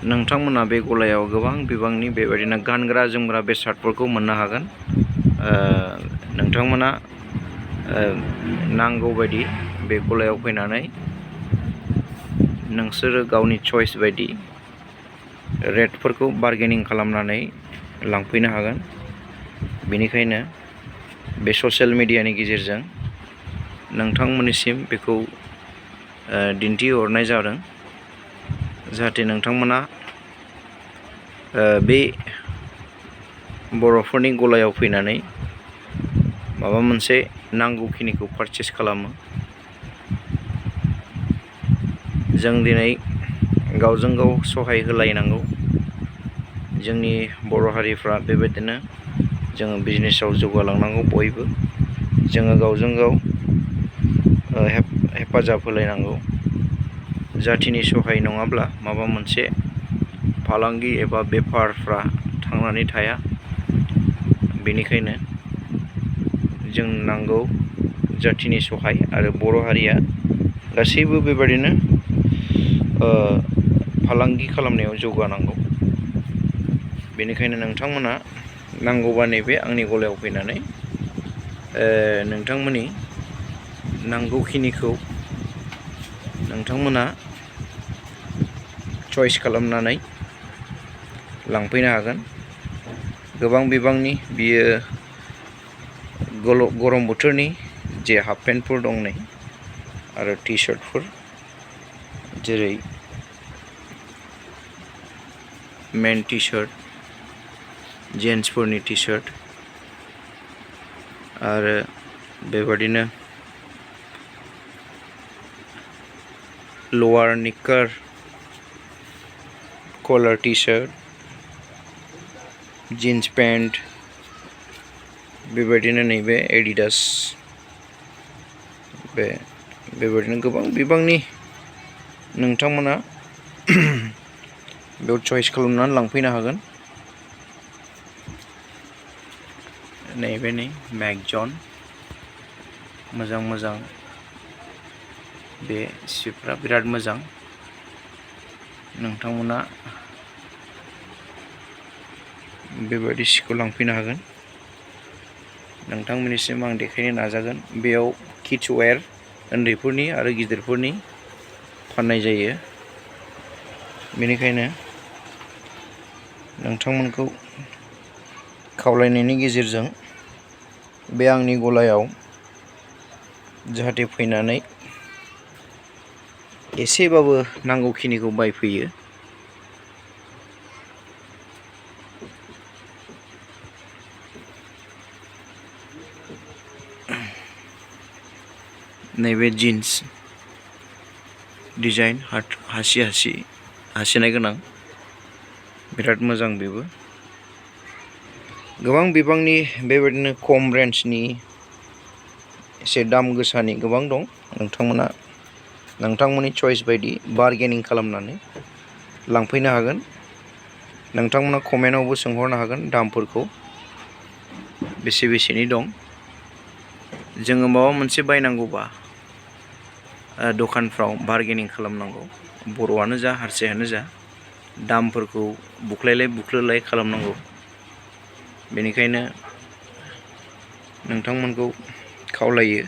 नोंथांमोना बे गलायाव गोबां बिबांनि बेबायदिनो गानग्रा जोमग्रा बेसादफोरखौ मोननो हागोन। नोंथांमोना नांगौ बायदि बे गलायाव फैनानै नोंसोरो गावनि चॉइस बायदि रेटफोरखौ बार्गेनिं खालामनानै लांफैनो हागोन। बेनिखायनो बे ससियेल मिडियानि गेजेरजों नोंथांमोननिसिम बेखौ दिन्थिहरनाय जादों, जाहाथे नोंथांमोना बे बर'फोरनि गलायाव फैनानै माबा मोनसे नांगौखिनिखौ पारचेस खालामो। जों दिनै गावजों गाव सहाय होलायनांगौ। जोंनि बर' हारिफ्रा बेबायदिनो जोङो बिजनेसाव जौगालांनांगौ। बयबो जोङो गावजों गाव हेफाजाब होलायनांगौ। जाथिनि सहाय नङाब्ला माबा मोनसे फालांगि एबा बेफारफ्रा थांनानै थाया। बेनिखायनो जों नांगौ जाथिनि सहाय, आरो बर' हारिया गासैबो बेबादिनो फालांगि खालामनायाव जौगानांगौ। बेनिखायनो नोंथांमोना नांगौबा नैबे आंनि गलायाव फैनानै नोंथांमोननि नांगौखिनिखौ नोंथांमोना चॉइस खालामनानै लांफैनो हागोन। गोबां बिबांनि बियो गरम बोथोरनि जे हाफ पेन्टफोर दं नै, आरो टि शार्टफोर, जेरै मेन टि शार्ट, जेन्ट्सफोरनि टि शार्ट, आरो बेबादिनो lower knicker, collar T-shirt, jeans pant, बेबायदिनो नैबे एडिडास, बेबायदिनो गोबां बिबांनि नोंथांमोना बेयाव चॉइस खालामनानै लांफैनो हागोन। नैबे नै मेगजन, मोजां मोजां बे सिफ्रा बिराद मोजां। नोंथांमोना बेबायदि सिखौ लांफैनो हागोन। नोंथांमोननिसिम आं देखायनो नाजागोन। बेयाव किड्स वेर, उन्दैफोरनि आरो गिदिरफोरनि फाननाय जायो। बेनिखायनो नोंथांमोनखौ खावलायनायनि गेजेरजों बे आंनि गलायाव जाहाथे फैनानै एसेबाबो नांगौखिनिखौ बायफैयो। नैबे जिन्स डिजाइन, हासिनाय गोनां, बिराद मोजां। बेबो गोबां बिबांनि बेबायदिनो खम रेन्जनि, एसे दाम गोसानि गोबां दं। नोंथांमोना नोंथांमोननि चॉइस बायदि बार्गेनिं खालामनानै लांफैनो हागोन। नोंथांमोना कमेन्टआवबो सोंहरनो हागोन दामफोरखौ बेसेनि दं। जोङो माबा मोनसे बायनांगौबा दखानफ्राव बार्गेनिं खालामनांगौ। बर'आनो जा हारसायानो जा, दामफोरखौ बुख्लोलाय खालामनांगौ। बेनिखायनो नोंथांमोनखौ खावलायो,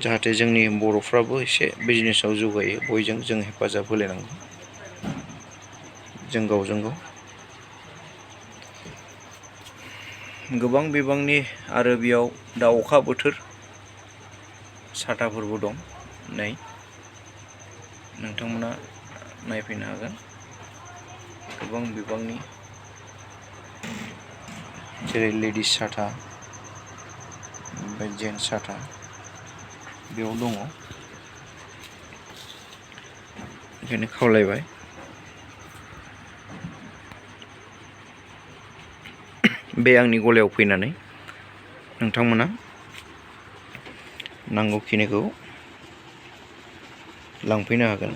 जाहाथे जोंनि बर'फ्राबो एसे बिजनेसाव जौगायो। बयजों जों हेफाजाब होलायनांगौ, जों गावजों गाव। गोबां बिबांनि, आरो बेयाव दा अखा बोथोर, साथाफोरबो दं। नै नोंथांमोना नायफैनो हागोन। गोबां बिबांनि, जेरै लेडिस साथा, ओमफ्राय जेन्ट्स साथा बेयाव दङ। ओंखायनो खावलायबाय, बे आंनि गलायाव फैनानै नोंथांमोना नांगौखिनिखौ लांफैनो हागोन।